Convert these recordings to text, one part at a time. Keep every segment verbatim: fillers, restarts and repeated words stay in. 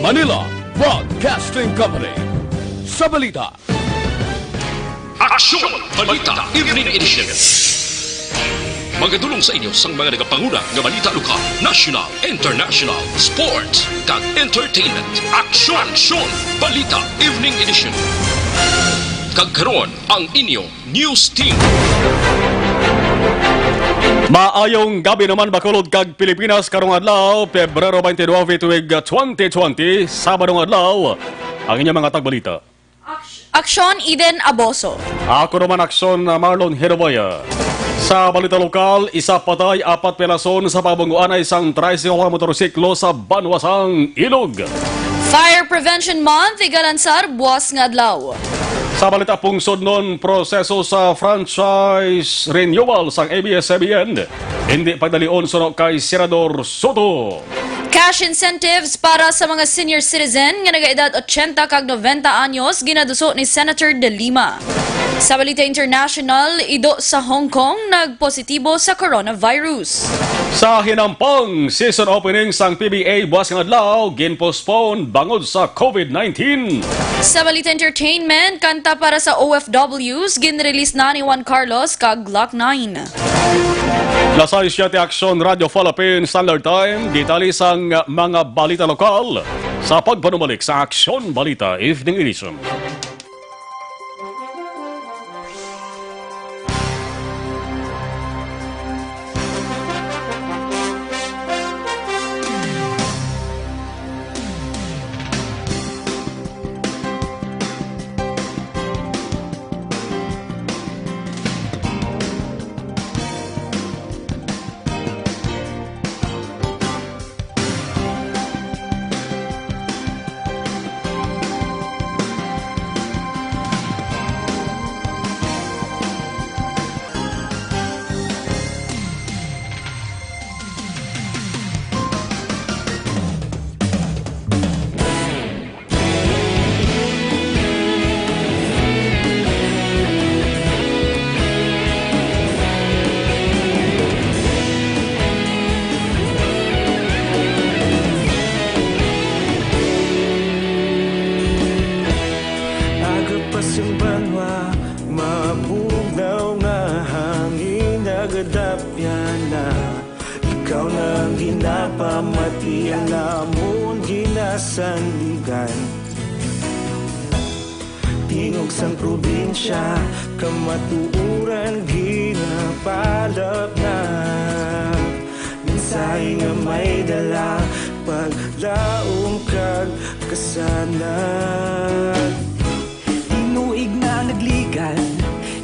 Manila Broadcasting Company. Sa balita. Aksyon! Balita Evening Edition. Magadulong sa inyo sang mga nagapanguna nga balita lokal, national, international, sports, kag entertainment. Aksyon! Aksyon! Balita Evening Edition. Kag karon, ang inyo News Team. Maayong gabi naman, Bacolod kag Pilipinas. Karong adlaw, Pebrero twenty-nine, tuig twenty twenty, Sabadong adlaw, ang inyong mga tagbalita. Aksyon, Eden Aboso. Ako naman, Aksyon, Marlon Herobaya. Sa balita lokal, isa patay, apat pilason sa pabungguanay sang tricycle nga motorsiklo sa Banwasang, Ilog. Fire Prevention Month, igalansar buwas nga adlaw. Sa balita pungsod, non proseso sa franchise renewal sang A B S C B N, hindi pagdalion suno kay Senador Soto. Cash incentives para sa mga senior citizen nga nagaedad ochenta kag noventa anyos ginaduso ni Senator De Lima. Sa balita international, ido sa Hong Kong nagpositibo sa coronavirus. Sa hinampang, season opening sang P B A buwas nga adlaw ginpostpone bangod sa COVID nineteen. Sa balita entertainment, kanta para sa O F Ws ginrelease na ni Juan Carlos kag Glock nine. Las sais siyete, Aksyon Radyo Philippine Standard Time. Detalye sang mga balita lokal sa pagpanumalik sa Aksyon Balita Evening Edition. Aga pa sing banwa, mabugnaw nga hangin nagadapyan na. Ikaw na ang ginapamati, ang amon ginasandigan. Tingog sang probinsya, kamatuoran ginapalapnap. Mensahe nga may dala, paglaom kag kasanag. Tinuig na nagligad,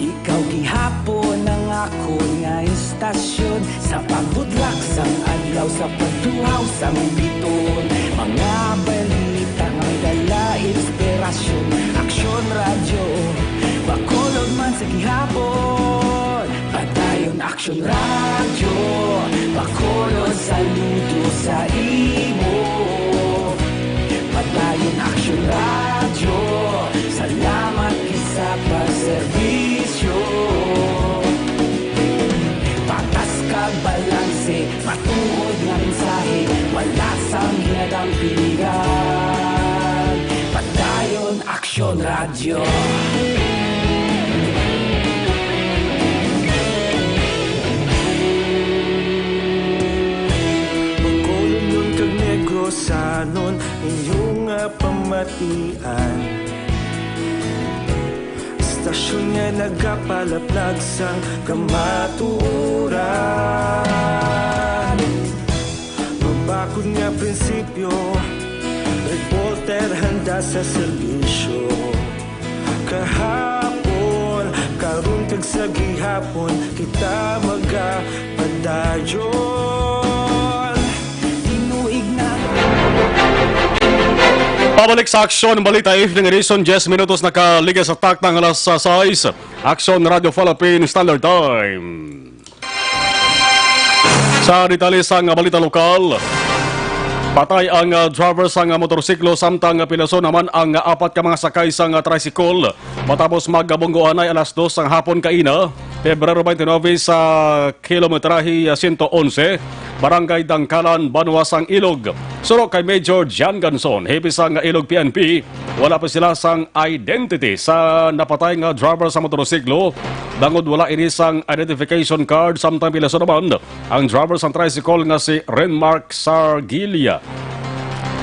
ikaw gihapon ang akon nga istasyon. Sa pagbudlak sang adlaw, sa pagtuhaw sang biton, mga balita nga dala inspirasyon. Aksyon Radyo Bacolod man sa gihapon. Padayon Aksyon Radyo Bacolod, saludo sa imo. Padayon Aksyon Radyo, salamat gid sa pagserbisyo. Patas kag balanse, matuod nga mensahe, wala sang ginadampingan. Padayon Aksyon Radyo. Bacolodnon kag Negrosanon, inyo nga pamatian. Istasyon nga nagapalaplag sang kamatuoran. Mabakod nga prinsipyo, reporter handa sa serbisyo. Kahapon, karon kag sa gihapon, kita magapadayon. Tinuig na. Pabalik sa Aksyon Balita Evening Edition, diyes minutos nakaligas sa takna nga alas sais. Aksyon Radyo Philippine Standard Time. Sa detalye sang balita lokal, patay ang, ah, driver sang, ah, motorsiklo, samtang, ah, pilason naman ang, ah, apat ka mga sakay sang, ah, tricycle matapos magbunggoanay alas dos sang hapon kaina, Pebrero twenty-nine, sa kilometrahe, ah, sento onse, Barangay Dangkalan, Banwa sang Ilog. Suno kay Major Jan Ganson, hepe sang Ilog P N P, wala pa sila sang identity sa napatay nga driver sa motorsiklo, bangod wala ini sang identification card, samtang pilaso naman ang driver sang tricycle nga si Renmark Sargilia.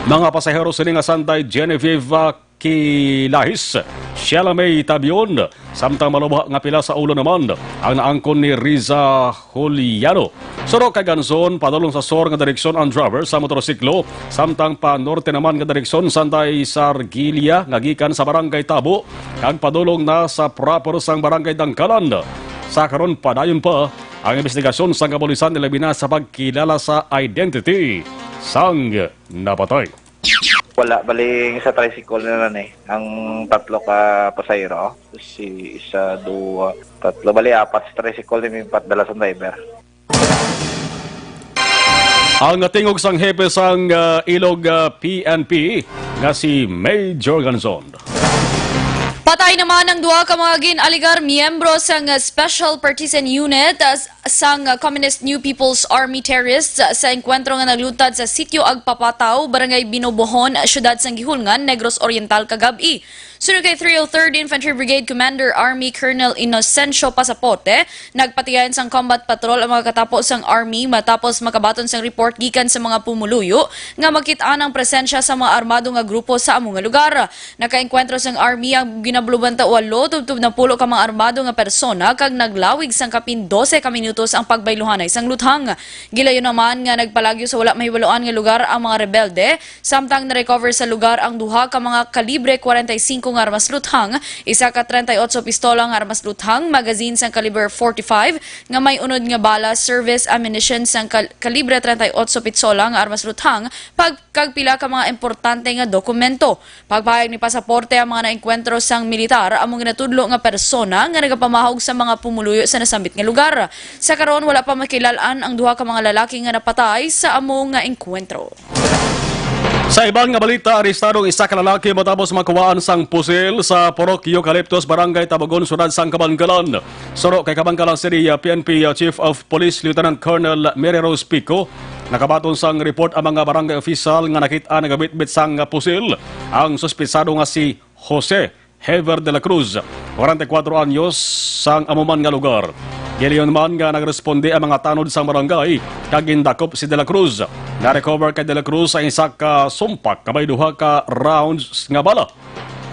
Mga pasahero sini nga sanday Genevieve, ah, Kilahis, Sheila May Tabion, samtang malubha nga pila sa ulo naman ang naangkon ni Riza Juliano. Suno kay Ganson, padulong sa sur nga direksyon ang driver sa motorsiklo, samtang pa norte naman nga direksyon sanday Sargilia nga gikan sa Barangay Tabo kag padulong na sa proper sang Barangay Dangkalan. Sa karon, padayon pa ang investigasyon sang kapulisan, ilabi na sa pagkilala sa identity sang napatay. Wala, bali sa tricycle na lang eh. Ang tatlo ka pasahero, si isa, duwa, tatlo, bali apat sa tricycle ni, may pat dala sa driver. Ang tingog sang hepe sang, ah, Ilog, ah, P N P nga si Major Ganson. Patay naman ang duha ka mga gin-alegar miyembro sang Special Partisan Unit, ah, sang Communist New People's Army terrorists sa engkwentro nga nagluntad sa Sitio Agpapataw, Barangay Binobohon, Siyudad sang Guihulngan, Negros Oriental, kagab-i. Suno kay three oh third Infantry Brigade Commander Army Colonel Inocencio Pasaporte, nagpatigayon sang combat patrol ang mga katapo sang Army matapos makabaton sang report gikan sa mga pumuluyo nga makit-an ang presensya sa mga armado nga grupo sa amo nga lugar. Nakaengkwentro sang Army ang ginabalumenta walo tubtob napulo ka mga armado nga persona kag naglawig sang kapin dose ka minutos ang pagbayluhanay sang luthang. Gilayon naman nga nagpalagyo sa wala mahibaluan nga lugar ang mga rebelde, samtang na-recover sa lugar ang duha ka mga kalibre kwarenta y singko nga armas luthang, isa ka treinta y ocho pistola nga armas luthang, magazine sang kalibre forty-five nga may unod nga bala, service ammunition sang kal-, kalibre treinta y ocho pistola nga armas luthang, pag kag pila ka mga importante nga dokumento. Pagpahayag ni Pasaporte, ang mga naengkwentro sang militar amo ginatudlo nga persona nga nagapamahog sa mga pumuluyo sa nasambit nga lugar. Sa karon, wala pa makilal-an ang duha ka mga lalaki nga napatay sa amo nga engkwentro. Sa iban nga balita, arestado ang isa ka lalaki matapos makuhaan sang pusil sa Purok Eucaliptus, Barangay Tabogon, Siyudad sang Kabankalan. Suno kay Kabankalan City, uh, P N P, uh, Chief of Police Lieutenant Colonel Mary Rose Pico, nakabaton sang report ang mga barangay official nga nakit-an nagabitbit sang pusil ang suspetsado nga si Jose Hever de la Cruz, kwarenta y kuwatro anyos, sang amo man nga lugar. Gilayon man nga nagresponde ang mga tanod sang barangay kag gindakop si de la Cruz. Na-recover kay de la Cruz ang isa ka sumpak nga may duha ka rounds nga bala.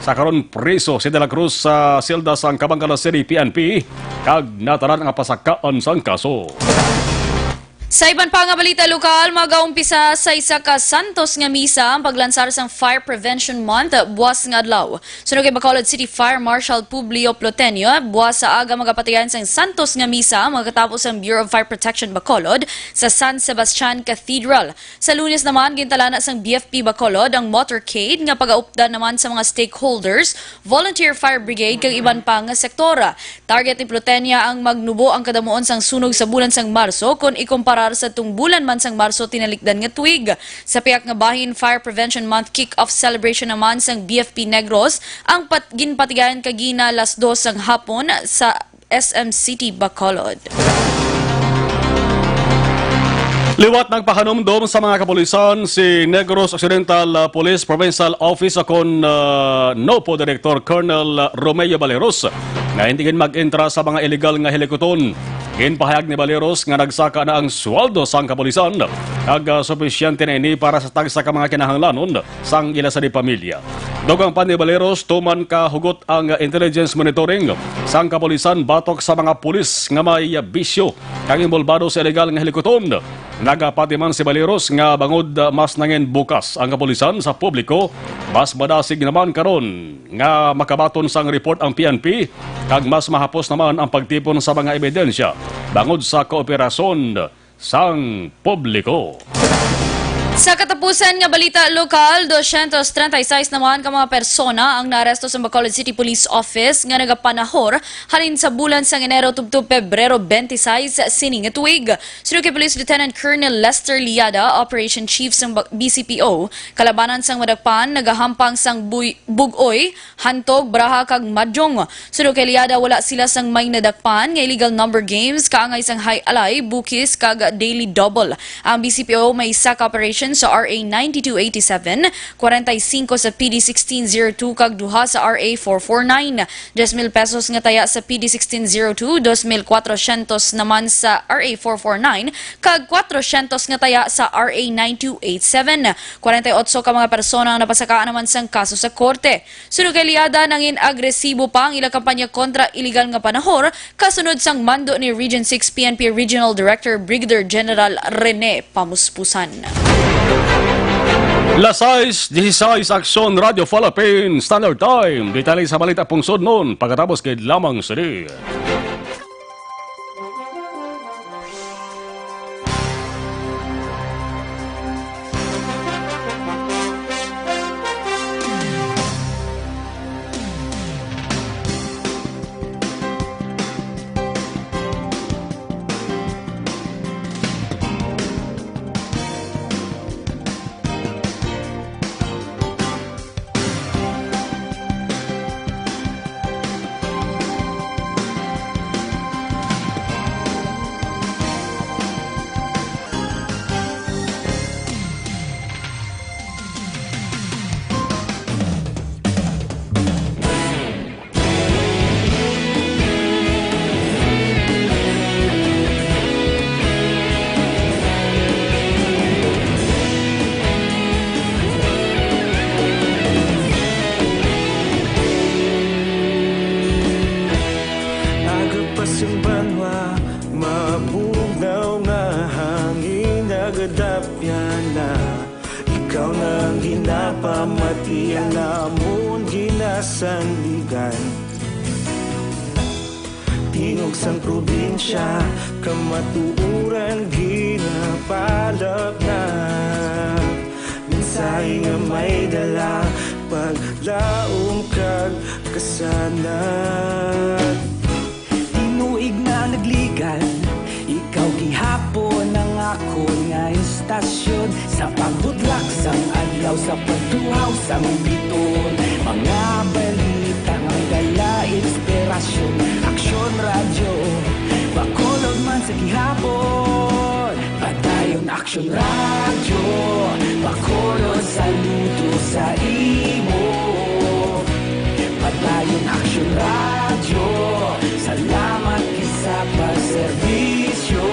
Sa karon, priso si de la Cruz sa selda sang Kabankalan City P N P kag natanan ang pasakaan sang kaso. Sa iban pa nga balita lokal, magaumpisa sa isa ka santos nga misa ang paglansar sang Fire Prevention Month buwas nga adlaw. Suno kay Bacolod City Fire Marshal Publio Plotenio, buwas sa aga magapatigayon sang santos nga misa ang mga katapo sang Bureau of Fire Protection Bacolod sa San Sebastian Cathedral. Sa Lunes naman, gintalana sang B F P Bacolod ang motorcade nga pagaupdan naman sa mga stakeholders, volunteer fire brigade kag iban pa nga sektor. Target ni Plutenia ang magnubo ang kadamuon sang sunog sa bulan sang Marso kon ikumparar sa tung bulan man sang Marso tinalikdan nga tuig. Sa pihak nga bahin, Fire Prevention Month kick-off celebration naman sang B F P Negros ang pat-, ginpatigayon kagina las dos sang hapon sa S M City Bacolod. Liwat nagpahanumdom sa mga kapulisan si Negros Occidental, uh, Police Provincial Office, akon, uh, NOPO Director Colonel Romeo Baleros, nga hindi gid mag-entra sa mga iligal nga hilikuton. Ginpahayag ni Baleros nga nagsaka na ang sweldo sang kapulisan, kag, uh, supisyente na ini para sa tagsa ka mga kinahanglanon sang ila sa di pamilya. Dugang pa ni Baleros, tuman ka hugot ang intelligence monitoring sang kapulisan batok sa mga pulis nga may bisyo kag inbolbado sa iligal nga hilikuton. Nagapati man si Baleros nga bangod mas nangin bukas ang kapulisan sa publiko, mas madasig naman karon nga makabaton sang report ang P N P kag mas mahapos naman ang pagtipon sa mga ebidensya bangod sa kooperasyon sang publiko. Sa Tapusan nga balita lokal, dosyentos treinta y seis naman ka mga persona ang naaresto sa Bacolod City Police Office nga nagapanahor halin sa bulan sang Enero tubtob Pebrero twenty-six sining nga tuig. Suno kay Police Lieutenant Colonel Lester Liada, Operation Chief sang Ba-, B C P O, kalabanan sang madakpan nagahampang sang buy-, bug-oy, hantog, braha kag madyong. Suno kay Liada, wala sila sang may nadakpan nga illegal number games, kaangay sang high alay, bukis, kag daily double. Ang B C P O may isa ka operation sa R A ninety-two eighty-seven, forty-five sa P D sixteen zero two, kag duha sa R A four four nine. Diyes mil pesos nga taya sa P D sixteen zero two, dos mil kwatrosyentos naman sa R A four four nine, kag kwatrosyentos nga taya sa R A nine two eight seven. Kwarenta y otso ka mga persona ang napasakaan naman sang kaso sa korte. Suno kay Liada, nangin agresibo pa ang ila kampanya kontra iligal nga panahor, kasunod sang mando ni Region six P N P Regional Director Brigadier General Rene Pamuspusan. Las sais dieciséis, Aksyon Radio Philippines, Standard Time. Detalye sa balita pungsod nun, pagkatapos gid lamang sini. Aga pa sing banwa, mabugnaw nga hangin nagadapyan na. Ikaw na ang ginapamatian namon, ginasandigan. Tingog sang probinsya, kamatuoran ginapalapnap. Mensahe nga may dala, paglaom kag kasanag. Tinuig na nagligan, ikaw gihapon ang akon nga istasyon. Sa pagbudlak sang adlaw, sa pagtuhaw sang biton, mga balita nga dala inspirasyon. Aksyon Radyo, Bacolod man sa gihapon. Padayon Aksyon Radyo, Bacolod, saludo sa imo. Padayon Aksyon Radyo, salamat gid sa pagserbisyo.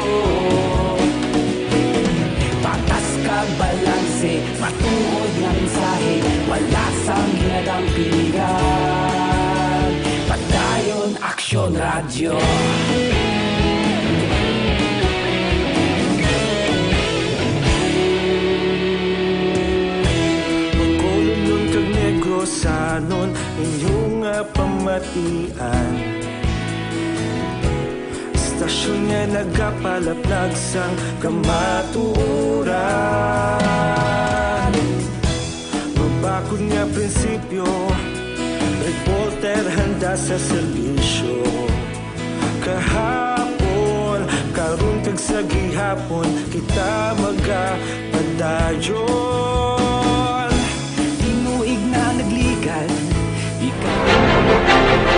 Patas kag balanse, matuod nga mensahe, wala sang ginadampigan. Padayon Aksyon Radyo. Bacolodnon kag Negrosanon, inyo nga pamatian. Istasyon nga nagapalapnag sang kamatuoran. Mabakod nga prinsipyo, reporter handa sa serbisyo. Kahapon, karon kag sa gihapon, kita magapadayon. Tinuig na nagligan, ikaw.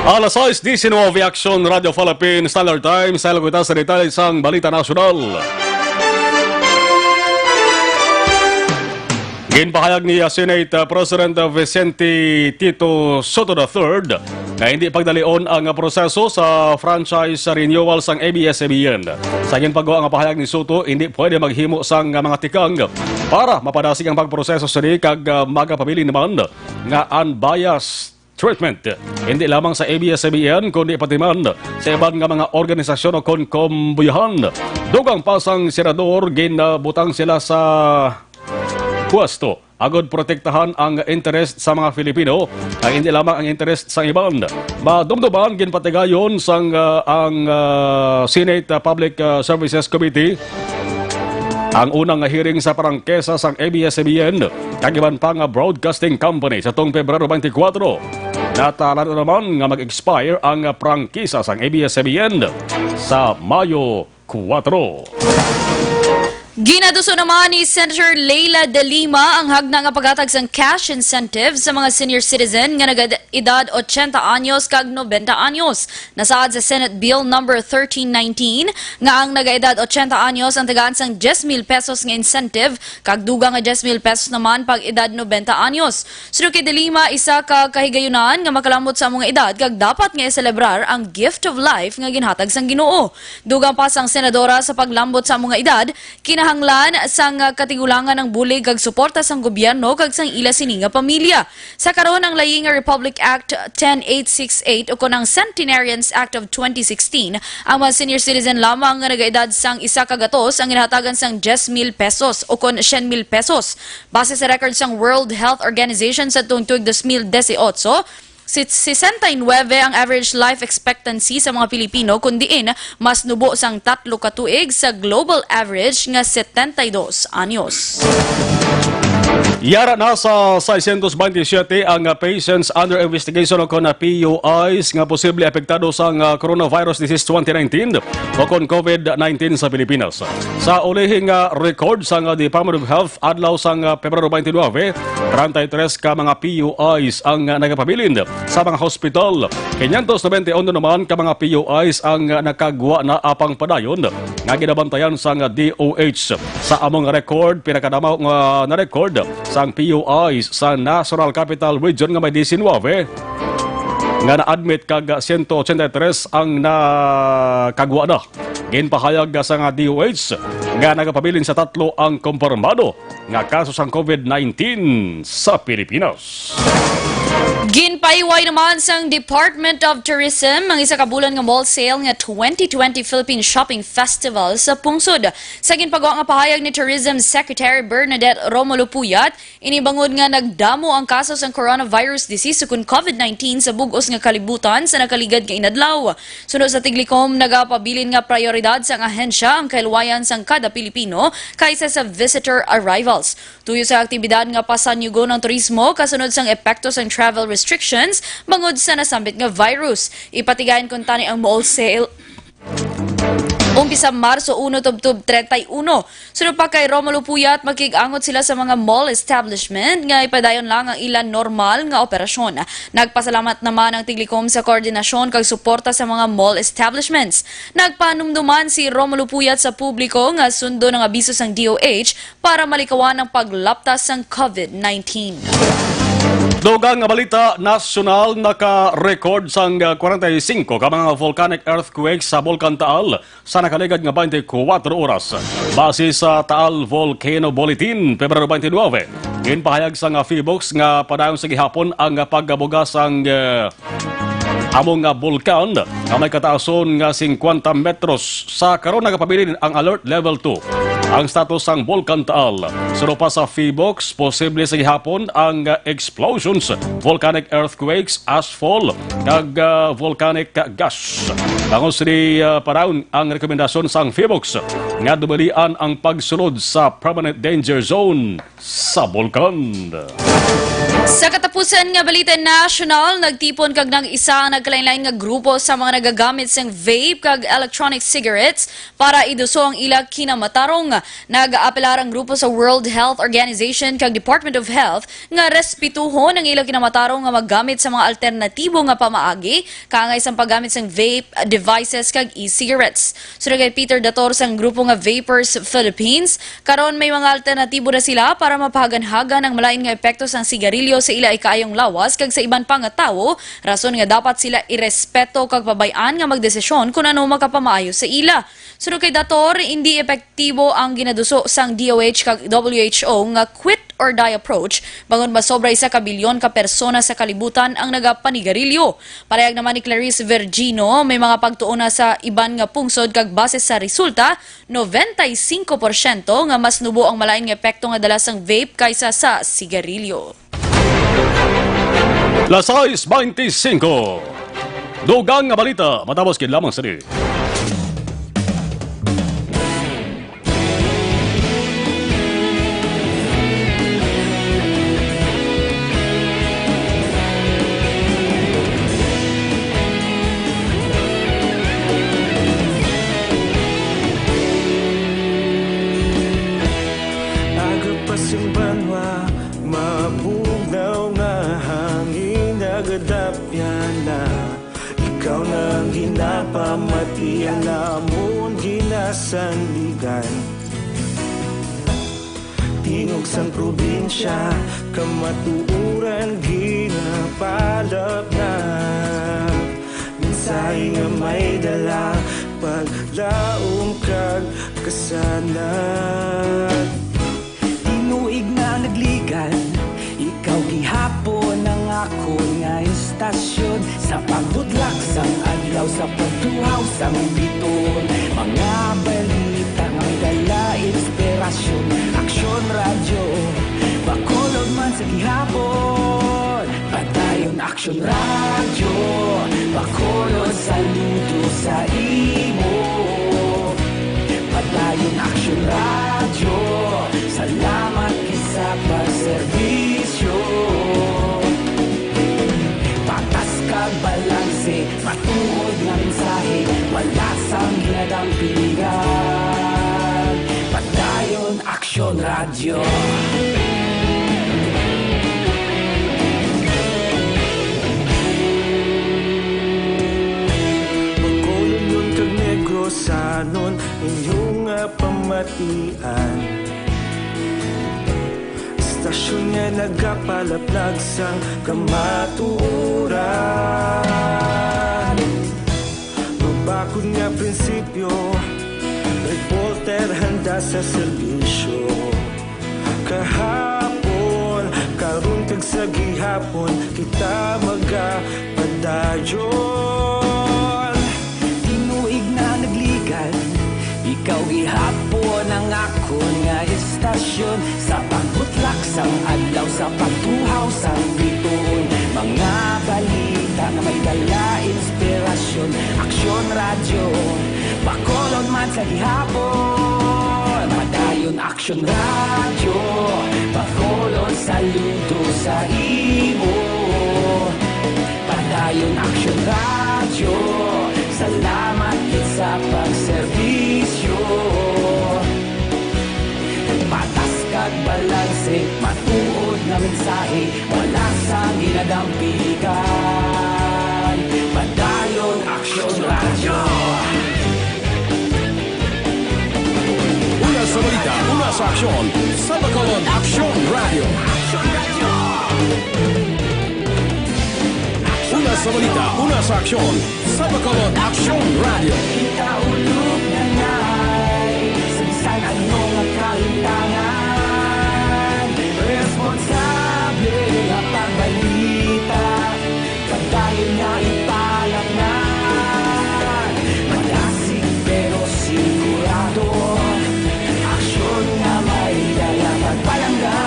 Alas sais diecinuebe, Aksyon Radio Philippines, Standard Time. Sa kita sa detalye sang balita nasyonal. Ginpahayag ni, uh, Senate, uh, President, uh, Vicente Tito Sotto the third nga hindi pagdalion ang proseso sa franchise renewal sang A B S C B N. Sa ginpagawa nga pahayag ni Sotto, hindi pwede maghimo sang, uh, mga tikang para mapadasig ang pagproseso sini kag, uh, magapabilin naman nga unbiased treatment, hindi lamang sa A B S C B N, kundi pati man sa iban nga mga organisasyon o kon kumbuyahan. Dugang pa sang senador, ginabutang sila sa pwesto agod protektahan ang interest sa mga Filipino, kag hindi lamang ang interest sang iban. Madumduman, ginpatigayon sang, ah, ang, ah, Senate, ah, Public, ah, Services Committee ang unang hearing sa prangkisa sang A B S-C B N kag iban pa nga broadcasting company sa tuong Pebrero twenty-four. Natalano naman nga mag-expire ang prangkisa sang A B S-C B N sa Mayo kuwatro. Ginaduso naman ni Senator Leila de Lima ang hagna nga paghatag sang cash incentive sa mga senior citizen nga nag-edad ochenta anyos kag nobenta anyos. Nasaad sa Senate Bill Number thirteen nineteen nga ang nag-edad ochenta anyos ang tagaan sang diyes mil pesos nga incentive, kag dugang nga diyes mil pesos naman pag edad nobenta anyos. Suno kay De Lima, isa ka kahigayunan nga makalambot sa amo nga edad kag dapat nga iselebrar ang gift of life nga ginhatag sang Ginoo. Dugang pa sang senadora, sa paglambot sa amo nga edad, kinahanglan sang katigulangan ang bulig kag suporta sang gobyerno kag sang ila sini nga pamilya. Sa karon, ang layi nga Republic Act ten eight six eight ukon ang Centenarians Act of twenty sixteen, ang mga senior citizen lamang nga nagaedad sang isa ka gatos ang ginahatagan sang diyes mil pesos ukon syen mil pesos. Base sa record sang World Health Organization, sa tuong tuig dos mil disiotso, si-, sesenta y nuebe ang average life expectancy sa mga Pilipino, kun diin mas nubo sang tatlo ka tuig sa global average nga setenta y dos anyos. Yara na sa seiscientos veintisiete ang, ah, patients under investigation o kon, ah, P U Is nga posible apektado sang, ah, coronavirus disease twenty nineteen o kon COVID nineteen sa Pilipinas. Sa ulihing, ah, record sang, ah, Department of Health adlaw sang, ah, Pebrero twenty-nine, treinta y tres ka mga P U Is ang, ah, nagapabilin sa mga hospital. Quinientos noventa y uno naman ka mga P U Is ang, ah, nakagwa na, apang padayon nga ginabantayan sang D O H. Sa among record, pinakadamo nga na-record sang P U Is sa National Capital Region nga may diecinuebe nga na-admit kag siyento ochenta y tres ang nakagwa na. Ginpahayag sang D O H nga nagapabilin sa tatlo ang kumpirmado nga kaso sang COVID nineteen sa Pilipinas. Ginpahiway naman sang Department of Tourism ang isa ka bulan nga mall sale nga twenty twenty Philippine Shopping Festival sa pungsod. Sa ginpagwa nga pahayag ni Tourism Secretary Bernadette Romulo Puyat, ini bangod nga nagdamo ang kaso sang coronavirus disease ukon COVID nineteen sa bug-os nga kalibutan sa nakaligad nga inadlaw. Suno sa Tiglikom, nagapabilin nga prayoridad sang ahensya ang kahilwayan sang kada Pilipino kaysa sa visitor arrivals. Tuyo sa aktibidad nga pasanyugon ang turismo kasunod sang epekto sang travel restrictions bangod sa nasambit nga virus. Ipatigayon kuntani ang mall sale umpisa Marso uno tubtob treinta y uno. Suno pa kay Romulo Puyat, makig-angot sila sa mga mall establishment nga ipadayon lang ang ila normal nga operasyon. Nagpasalamat naman ang Tiglikom sa koordinasyon kag suporta sa mga mall establishments. Nagpanumduman si Romulo Puyat sa publiko nga sundon ang abiso sang D O H para malikawan ang paglaptas sang COVID nineteen. Dugang nga balita nasyonal, naka-record sang, ah, kwarenta y singko ka mga volcanic earthquakes sa Bulkan Taal sa nakaligad nga twenty-four oras. Base sa Taal Volcano Bulletin, Pebrero twenty-nine, ginpahayag sang, ah, PHIVOLCS nga padayon sa gihapon ang, ah, pagkabuga sang, ah, amo nga bulkan nga may kataason nga singkwenta metros. Sa karon, nagapabilin ang alert level two ang status sang Bulkan Taal. Suno pa sa PHIVOLCS, posible sa gihapon ang, ah, explosions, volcanic earthquakes, ashfall, kag, ah, volcanic gas. Bangod sini, ah, padayon ang rekomendasyon sang PHIVOLCS nga dumalian ang pagsulod sa permanent danger zone sa bulkan. Sa katapusan nga balita nasyonal, nagtipon kag nag-isa ang nagkalainlain nga grupo sa mga nagagamit sang vape kag electronic cigarettes para iduso ang ila kinamatarong. Nag-apelar ang grupo sa World Health Organization kag Department of Health nga respetuhon ang ila kinamatarong nga maggamit sa mga alternatibo nga pamaagi kaangay sang paggamit sang vape devices kag e-cigarettes. Suno kay Peter Dator sang grupo nga Vapers Philippines, karon may mga alternatibo na sila para mapahaganhagan ang malain nga epekto sang sigarilyo sa ila ikaayong lawas kag sa iban pa nga tawo, rason nga dapat sila irespeto kag pabay-an nga magdesisyon kon ano makapamaayo sa ila. Suno kay Dator, indi epektibo ang ginaduso sang D O H kag W H O nga quit or die approach, bangod masobra isa ka bilyon ka persona sa kalibutan ang nagapanigarilyo. Parehag naman ni Clarice Vergino, may mga pagtuon na sa iban nga pungsod kag base sa resulta, noventa y cinco porsyento nga mas nubo ang malain nga epekto nga dala sang vape kaysa sa sigarilyo. Las sais beintisinko. Dugang nga balita, matapos gid lamang sini. Iya namon ginasandigan. Tingog sang probinsya, kamatuoran ginapalapnap. Mensahe nga may dala, paglaom kag kasanag. Tinuig na nagligan, ikaw gihapon ang akon nga istasyon. Sa pagbudlak sang adlaw, sa pagtuhaw sang bituon, mga balita nga may dala inspirasyon. Aksyon Radyo, Bacolod man sa gihapon. Padayon Aksyon Radyo, Bacolod, saludo sa imo. Padayon Aksyon Radyo, salamat gid sa pagserbisyo. Patas kag balanse, matuod nga mensahe, wala sang ginadampigan. Padayon Aksyon Radyo. Bacolodnon kag Negrosanon, inyo nga pamatian. Istasyon nga nagapalaplag sang kamatuoran. Mabakod nga prinsipyo, reporter handa sa serbisyo. Kahapon, karon kag sa gihapon, kita magapadayon. Tinuig na nagligan, ikaw gihapon ang akon nga istasyon. Sa pagbutlak sang adlaw, sa pagtuhaw sang bituon, mga balita nga may dala inspirasyon. Aksyon Radyo, Bacolod man sa gihapon. Padayon Aksyon Radyo, Bacolod, saludo sa imo. Padayon Aksyon Radyo, salamat gid sa pagserbisyo. Patas kag balanse, matuod nga mensahe, wala sang ginadampigan. Padayon Aksyon Radyo. Una sa balita, una sa aksyon, sa Bacolod Aksyon Radyo. Una sa balita, una sa aksyon, sa Bacolod Aksyon Radyo. Kita ulog na ngay, sa bisan ano nga kalimtangan, responsable nga pagbalita, padayon nga ipalapngan. Madasig pero sigurado, aksyon nga may dala pagpalangga.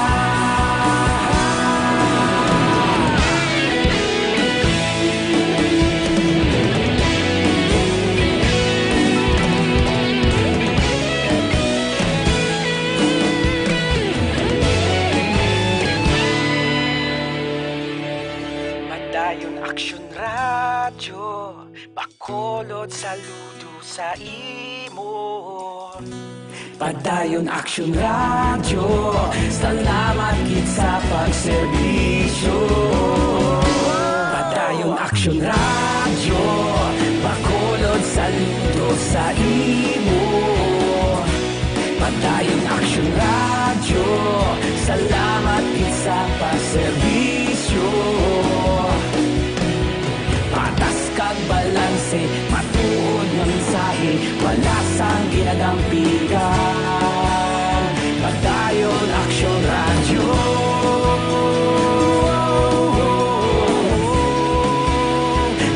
Padayon Aksyon Radyo, Bacolod, saludo sa imo. Padayon Aksyon Radyo, salamat gid sa pagserbisyo. Padayon Aksyon Radyo, Bacolod, saludo sa imo. Padayon Aksyon Radyo, salamat gid sa pagserbisyo. Patas kag balanse, matuod nga mensahe, wala sang ginadampigan. Padayon Aksyon Radyo.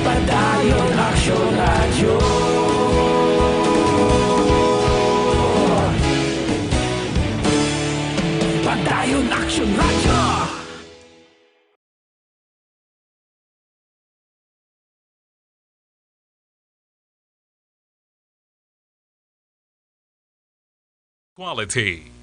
Padayon Aksyon Radyo. Padayon Aksyon Radyo. Quality.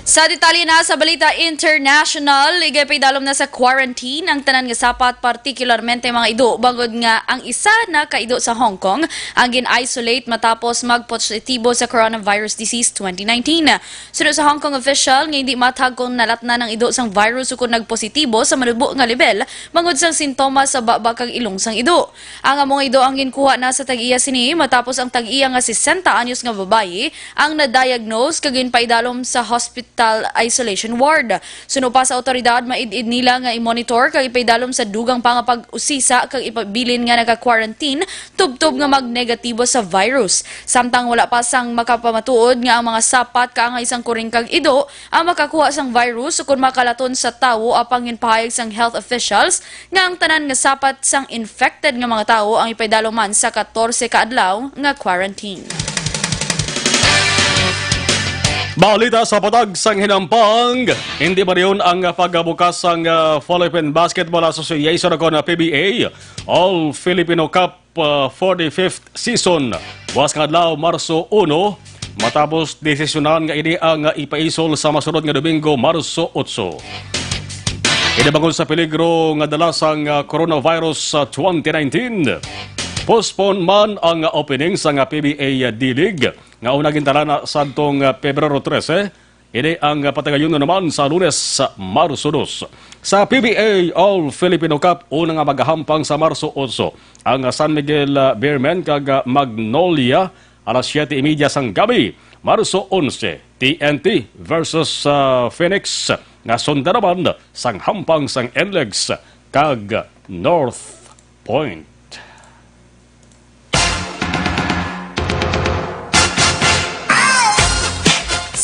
Sa detalye na sa balita international, iginpaidalom na sa quarantine ang tanan nga sapat, partikularmente mga ido, bangod nga ang isa na ka ido sa Hong Kong ang gin-isolate matapos magpositibo sa coronavirus disease twenty nineteen. Suno sa Hong Kong official nga hindi matag kung nalatnan ang ido sang virus ukon nagpositibo sa manubo nga level bangod sang sintomas sa baba kag ilong sang ido. Ang amo nga ido ang ginkuha na sa tag-iya sini matapos ang tag-iya nga sesenta anyos nga babayi ang na-diagnose kag ginpaidalom sa hospital isolation ward. Suno pa sa awtoridad, maid-id nila nga i-monitor kag ipaidalom sa dugang pa nga pag-usisa kag ipabilin nga naga-quarantine tubtob nga magnegatibo sa virus. Samtang wala pa sang makapamatuod nga ang mga sapat kaangay sang kuring kag ido ang makakuha sang virus ukon makalaton sa tawo, apang ginpahayag sang health officials nga ang tanan nga sapat sang infected nga mga tawo ang ipaidalom man sa katorse ka adlaw nga quarantine. Balita sa patag sang hinampang, hindi madayon ang pagbukas sang, ah, Philippine Basketball Association o kon P B A All Filipino Cup, ah, forty-fifth season. Buwas nga adlaw, Marso uno, matapos desisyonan nga ini ang ipaisol sa masunod nga Domingo, Marso otso. Ini bangod sa peligro nga dala sang, ah, coronavirus sa twenty nineteen. Postpone man ang opening sang, ah, P B A D-League nga una gintalana sadtong, ah, Pebrero trese. Ini ang patagayunon naman sa Lunes, Marso dos. Sa P B A All Filipino Cup, una nga magahampang sa Marso otso ang San Miguel, ah, Beermen kag, ah, Magnolia alas siyete y media sang gabi. Marso onse, T N T versus, ah, Phoenix, nga sunda naman sang hampang sang N L E X kag North Point.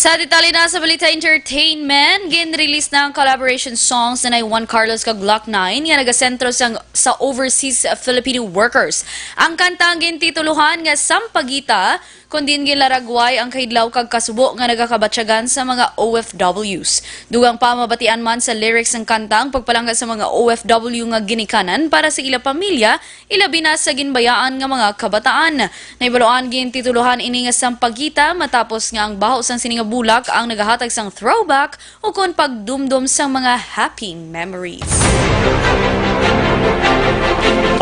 Sa detalye na sa balita entertainment, gin-release na ang collaboration songs ni Juan Carlos kag Glock nine nga nagasentro sang, sa overseas Filipino workers. Ang kanta ang gintitulohan nga Sampaguita, kon diin ginlaragway ang kahidlaw kag kasubo nga nagakabatyagan sa mga O F Ws. Dugang pa, mabatian man sa lyrics sang kanta ang pagpalangga sa mga O F W nga ginikanan para sa ila pamilya, ilabi na sa ginbayaan nga mga kabataan. Nahibaluan, gintitulohan ini nga Sampaguita matapos nga ang baho sang sini nga bulak ang nagahatag sang throwback ukon pagdumdom sang mga happy memories.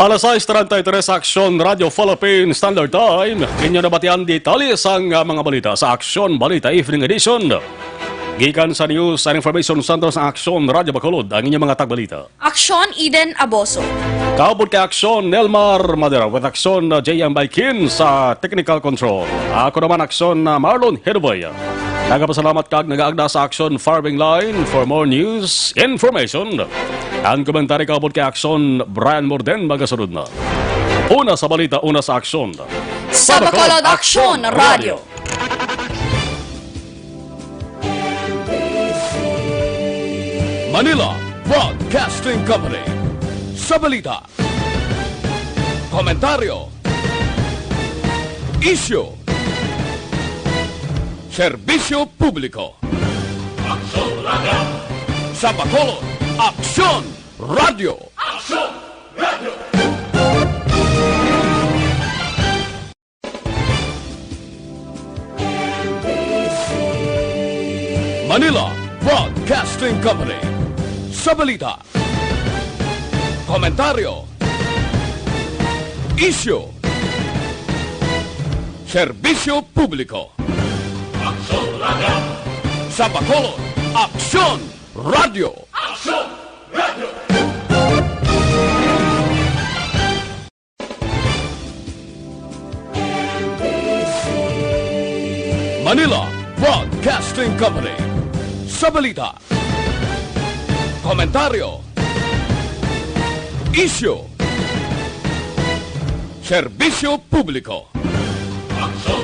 Alas sais treinta y tres, Aksyon Radio Philippine Standard Time. Inyo nabatian detalye sang, ah, mga balita sa Aksyon Balita Evening Edition. Gikan sa News and Information Center sa Aksyon Radio Bacolod, ang inyong mga tagbalita. Aksyon, Eden Aboso. Kaupod kay Aksyon, Nelmar Madera, with Aksyon, uh, J M Baikin sa technical control. Ako naman, Aksyon, uh, Marlon Hiduboy. Nagapasalamat kag nagaagda sa Aksyon Firing Line for more news, information, and commentary. Kaupod kay Aksyon, Brian Morden, magasunod na. Una sa balita, una sa aksyon. Sa Bacolod, Aksyon Radio. Manila Broadcasting Company. Sa balita, komentaryo, isyu, serbisyo publiko. Aksyon Radio. Sa Bacolod, Aksyon Radio. Aksyon Radio. Manila Broadcasting Company. Sa balita, komentaryo, isyu, serbisyo publiko. Aksyon Radio. Sa Bacolod, Aksyon Radio. Aksyon Radio. Manila Broadcasting Company. Sa balita, komentaryo, isyu, serbisyo publiko.